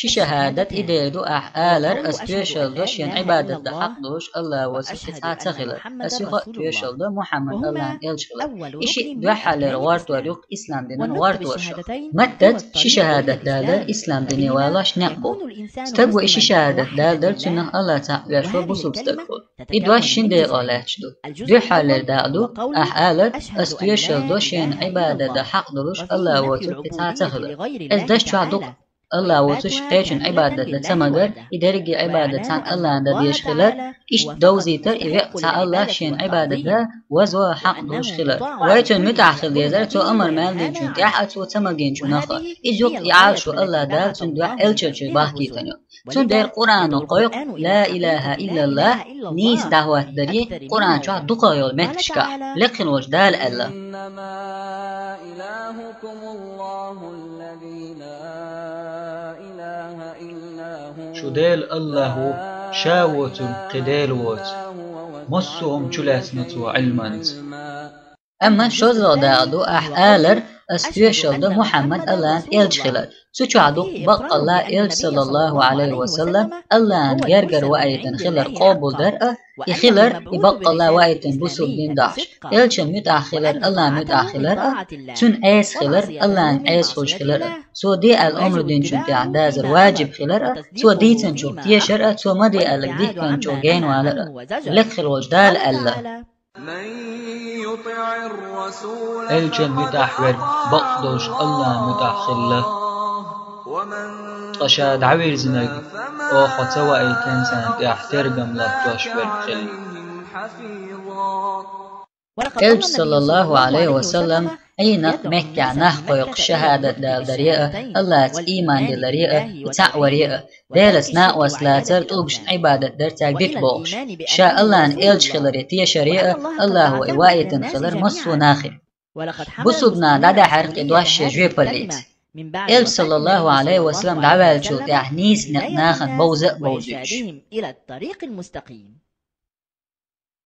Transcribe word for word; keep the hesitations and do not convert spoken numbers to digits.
Ши шахӀадат и дер ду ахь алар: ас тоьшалла до шена Ӏибадат дан хьакъ долуш АллахӀ воцург кхин цхьа а ца хилар. Ас юха а тоьшалла до Мухьаммад АллахӀан элча хилар. И шиъ дуьххьарлера гӀортор ю-кх ислам динан гӀорторшах. Маттаца ши шахӀадат далар ислам дине валош некъ бу. Стаг ву и ши шахӀадат далар, цунах АллахӀ цхьаъ веш ву, бусулба стаг хуьлу. И дош шина декъах лаьтташ ду. Дуьххьарлера дакъа ду ахь алар: ас тоьшалла до шена Ӏибадат дан хьакъ долуш АллахӀ воцург кхин цхьа а ца хилар. Иза даш чохь ду-кх АллахӀ воцуш кхечунна Ӏибадат дан ца магар, и дерриге Ӏибадат цхьана АллахӀана дан дезаш хилар, иштта довзийтар и веккъа цхьа АллахӀ шена Ӏибадат дан возо хьакъ долуш хилар. Вай цунна муьтӀахь хила дезара цо амар мел динчунна тӀехь а, цо ца магийначунах а. Иза ю-кх и Ӏалашо АллахӀ Дала цунна дуьхьа элчанаш чуьра бахкийтина. Цундела Къуръано кхойкху «Ла илаха иллаллах» нийса дӀахӀоттадаре Къуръан чохь дукхах йолу меттигашкахь. Лекха хила волчу Дала аьлла: «Шу Дела АллахӀ ву, Ша воцург кхин Дела воцу. Массо а хӀума чулаьцна Цо Ӏилманца». Амма шолгӀа дакъа ду ахь алар: ас тоьшалла до Мухьаммад АллахӀан элча хилар. Цу чохь ду-кх баккъалла элча, саллаллахӀу Ӏалайхи ва саллам, АллахӀан гергара ваийтина хилар къобалдар а, и хилар, и баккъалла ваийтина бусулба дин дахьаш. Элчанна муьтӀахь хилар, АллахӀан муьтӀахь хилар а, цуьнан Ӏеса хилар, АллахӀан Ӏеса хуьлуш хилар а. Цо де аьлла омра динчунна тӀехь дазар важиб хилар а, цо дийцинчух тешар а, цо ма де аьлларг дихкинчух генавалар а. Лекха хила волчу Дала аьлла: «Элчанна муьтӀахь верг бакъдолуш АллахӀан муьтӀахь хилла. Ткъа ша дӀавирзинарг, оха хьо ца ваийтина царна тӀехь тергам латтош верг хилла». Элча, саллаллахӀу Ӏалайхи ва саллам, Ӏийнах Меккехь нах кхойкхуш шахӀадат даладаре а, АллахӀаца ийман диларе а, и цхьаъ варе а, Делаца накъост лацар, тӀулгашна Ӏибадат дар цаьрга дита бохуш, ша АллахӀан элча хиларе тешаре а, АллахӀо и ваийтина хилар массо а нахе. Бусулба наха дӀадаьхьира-кх и дош шайн жоьпаллица. Элча, саллаллахӀу Ӏалайхи ва саллам, дӀаваьллачул тӀаьхьа нийса некъ нахана бовза а бовзуьйтуш.